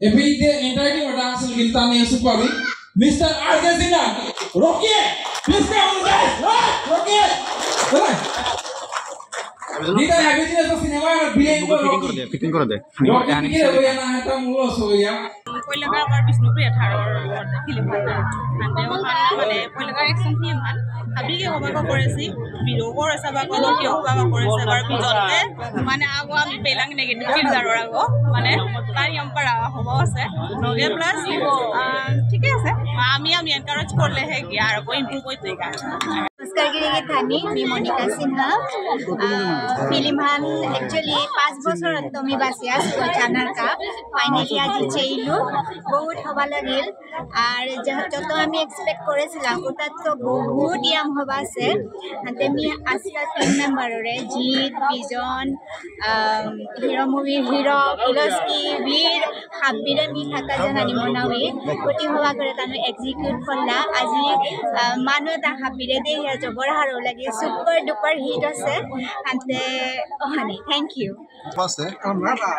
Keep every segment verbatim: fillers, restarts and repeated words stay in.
এপিতে entirely order আসল গিলতানি সুপারি মিস্টার আর কে সিনহা। রকিয়ে, প্লিজ কাম অন গাইস। রকিয়ে। দিদা হ্যাভি দিলে তো সিনেমা আর বিলেন কো রকি। ফিটিং করে দে। রকি কি রে বইয়া না এটা মূল সইয়া। পয়লাকার আবার বিষ্ণুপ্রিয়া ঠারর ফিল্ম হান। হাতে ওখানে মানে পয়লাকার অ্যাকশন ফিল্ম হান। হাবিকে হবা করেছি, বিরো করেছে বা কোনো কি হবা করেছে, এবার বিজনতে মানে আগো আমি পেলাং নেগেটিভ কিরদারর আগো, মানে তাই আমার হবা আছে। লগে প্লাস, আহ, ঠিকই আছে। আমি, আমি এনকারেজ করলে হে কি আর ইমপ্রুভ হইতে গা। নমস্কার গিরি গিথানি, মি মনিকা সিনহা। আহ, ফিল্ম হান actually পাঁচ বছর তো আমি বাসি আছি চ্যানেল কা। ফাইনালি আজি চেইলু, বহুত হবা লাগিল। আর যে-, যত আমি এক্সপেক্ট করেছিলাম, ওটার তো বহুত ইয়াম হবা আছে। হাতে মি আজকাল টিম মেম্বাররে, জিৎ, বিজন, আম, হিরো মুভি হিরো, ফিরোজকি, বীর, হাবিরে মি থাকা জানানি মনাউরি। কোটি হবা করে তানু এক্সিকিউট করলা। আজি, আহ, মানু তা হাবিরে দে ইয়া জবর হারো লাগে, সুপার ডুপার হিট আছে। হাতে ওহানি, থ্যাংক ইউ। হবা আছে,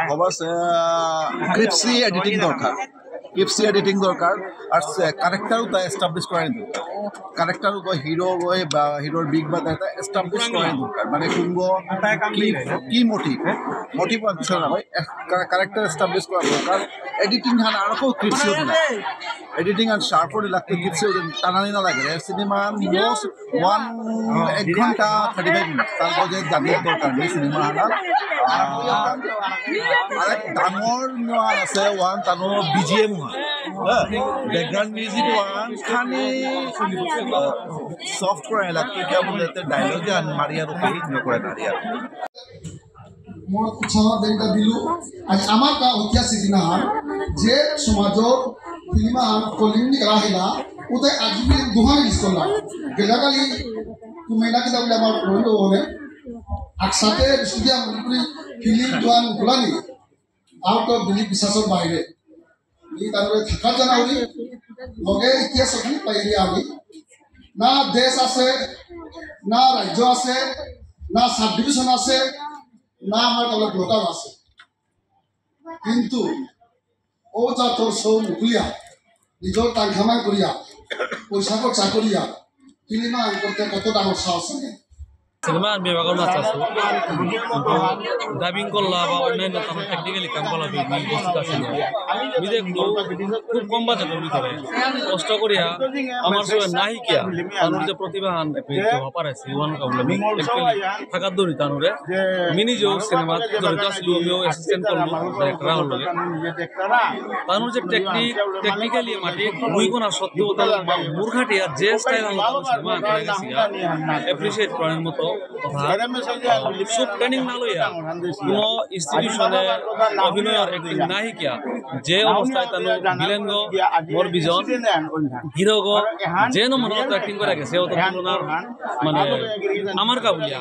হবা আছে, আহ, ক্রিপসি এডিটিং দরকার, ক্রিপসি এডিটিং দরকার, আর সে ক্যারেক্টারও তা এস্টাবলিশ করানি দরকার। ক্যারেক্টারও গো হিরো গো বা হিরোর বিগ বাদ এটা এস্টাবলিশ করানি দরকার। মানে কুঙগ কি, কি মোটিভ, মোটিভ আনছে না ভাই, ক্যারেক্টার এস্টাবলিশ করা দরকার। এডিটিং হান আর খুব ক্রিপসি হতে না, এডিটিং আর শার্প হতে লাগতে ক্রিপসি হতে টানানি না লাগে। সিনেমা মোস্ট ওয়ান, এক ঘন্টা থার্টি ফাইভ মিনিট, তারপর যে জানি দরকার নেই সিনেমা হানাত। আহ, আর এক ডাঙর নোয়ার আছে, ওয়ান তানো বিজিএম হয়, হ্যাঁ, ব্যাকগ্রাউন্ড মিউজিক ওয়ান খানি সফট করে লাগতো, কেমন যাতে ডায়লগ আন মারিয়ার উপরে ইগনোর করে দাঁড়িয়ে। মোর উৎসাহ দেইতা দিলু। আজ আমার কা ঐতিহাসিক দিন আহান, যে সমাজর ফিল্ম আহান কলিং রাহিলা, উতে আজি বি দুহান রিলিজ করলা। গেলাকালি তুমি না কিতা বলে আমার বন্ধু হনে, আকসাতে স্টুডিও মণিপুরি ফিল্ম দুহান খোলানি, আউট অফ দিলীপ বিশ্বাসর বাইরে। মি তানুরে থাকাত জানাউরি, লগে ইতিহাস এখানে পাইলি আমি। না দেশ আছে, না রাজ্য আছে, না সাব ডিভিশন আছে, না আমার তলে ভোটার আছে। কিন্তু ও জাতর সৌ মুকুলিয়া, নিজর টাংখামাই করিয়া, পয়সা খরচা করিয়া, ফিল্ম আহান করতে কত ডাঙর সাহস লাগে। সিনেমা বিভাগর মাছ আছে। কিন্তু ডাবিং করলা বা অন্যান্য তেমন টেকনিক্যালি কাম করলা বি-, বি-, উপস্থিত আছে না। আমি দেখলো খুব কম বাজেটের ভিতরে কষ্ট করিয়া আমার সঙ্গে নায়িকা, তানুর যে প্রতিভাহান, আপনি যে ব্যাপার আছে, ওয়ান কাবুল আমি actually থাকার দৌড়ি তানুরে। মিনি যে সিনেমা জড়িত আসলো, আমিও অ্যাসিস্ট্যান্ট করলো, ডাইরেক্টর রাহুল লগে। তানুর যে টেকনিক, টেকনিক্যালি মাটি, মুই কোনা সত্য, তার মুরঘাটি আর যে স্টাইল আনলো, তানুর সিনেমা করে গেছি, অ্যাপ্রিশিয়েট করার মতো কথা। সব ট্রেনিং না লইয়া, কোনো ইনস্টিটিউশনে অভিনয় আর অ্যাক্টিং নাই কিয়া, যে অবস্থায় তানু বিলেনগো, মোর বিজন, হিরোগো, যে নমুনা তো অ্যাক্টিং করে গেছে, ও তো তুলনার মানে আমার কাবুলিয়া।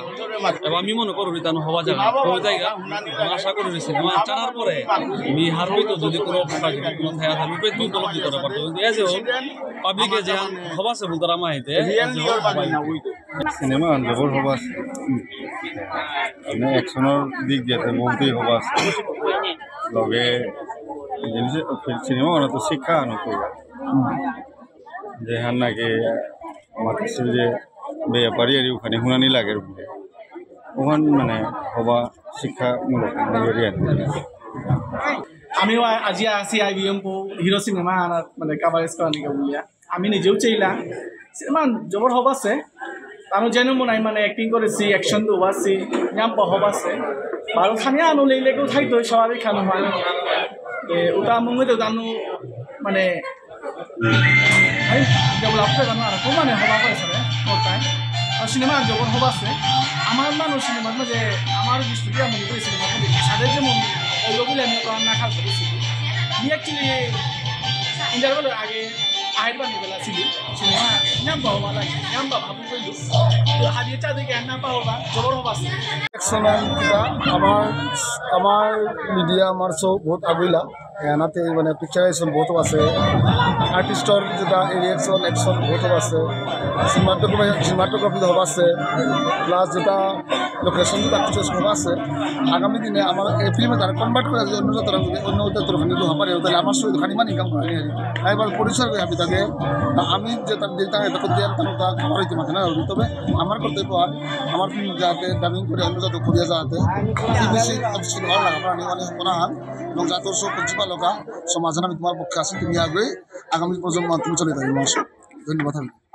এবং আমি মনে করি তানু হবা জায়গা, হবা জায়গা, এবং আশা করি সিনেমা চালার পরে মি হারবি তো যদি কোনো প্রকার যদি কোনো থায়া থাকে, উপরে তুই উপলব্ধি করে পারতো। কিন্তু এজ এ পাবলিকে যে হবা সে বলতারা মাহিতে, সিনেমা আন জবর হবা আছে। মানে অ্যাকশনের দিক দিয়ে তো বহুতই হবা আছে। লগে এই জিনিস সিনেমা মানে তো শিক্ষা আনো তো। যে হান নাকি আমার কাছে যে ব্যাপারী আর ওখানে হুনানি লাগে উপরে। ওখান মানে হবা শিক্ষামূলক movie আর কি। আমিও আ-, আজি আসি আইবিএম পো হিরো সিনেমা আনার মানে কাভারেজ করানিকা বুলিয়া। আমি নিজেও চাইলাম। সিনেমা জবর হবা আছে। আমি যেন মনে হয় মানে অ্যাক্টিং করেছি, অ্যাকশন তো হবা আছে, নিয়াম পা হবা আছে। বারো খানি আনো লেইলে কেউ থাইতো স্বাভাবিক খানো হয়। এ, ওটা মঙ্গে তো জানো মানে, আমি ডেভেলপ করে জানো আর কোন মানে হবা করেছে রে, ওটাই। আর সিনেমা জবর হবা আছে। আমার মানুষ সিনেমার মধ্যে আমার দৃষ্টিতে আমি করি সিনেমার মধ্যে সাথে যেমন ওই বলে আমি তো না খাল করেছি। আমি actually ইন্টারভেলের আগে আহের বানি বেলা ছিল। সিনেমা নাম বাবা লাগে, নাম বাবা বুঝলি। তো হাবিয়ে চা দেখে নাম বাবা, জবর হবা আছে। অ্যাকশন কিতা আমার, আমার মিডিয়া আমার সব বহুত আগুইলা। এনাতে মানে পিকচারাইজেশন বহুত আছে, আর্টিস্টর যেটা রিয়াকশন অ্যাকশন বহুত আছে, সিনেমাটোগ্রাফি সিনেমাটোগ্রাফি হব আছে, প্লাস যেটা লোকেশন যেটা পিকচার হব আছে। আগামী দিনে আমার এই ফিল্মে তারা কনভার্ট করে যদি অন্য যাত্রা যদি অন্য যাত্রা খানি হওয়া পারে, তাহলে আমার সঙ্গে খানি মানে ইনকাম করে আর কি। তাই এবার পরিষ্কার করে আমি তাকে, আমি যে তার দিতাম এটা করতে আর তার খাবার হইতে মাথা না হইতে। তবে আমার করতে পার আমার ফিল্ম যাতে ডাবিং করে অন্য যাতে করিয়া যাতে বিবিসি অফিসিয়াল ভালো লাগা প্রাণী অনেক মনে হয় এবং যাতে সব কিছু ভালো কা সমাজে আমি তোমার পক্ষে আছি, তুমি আগে আগামী প্রজন্ম তুমি চলে যাবে। ধন্যবাদ।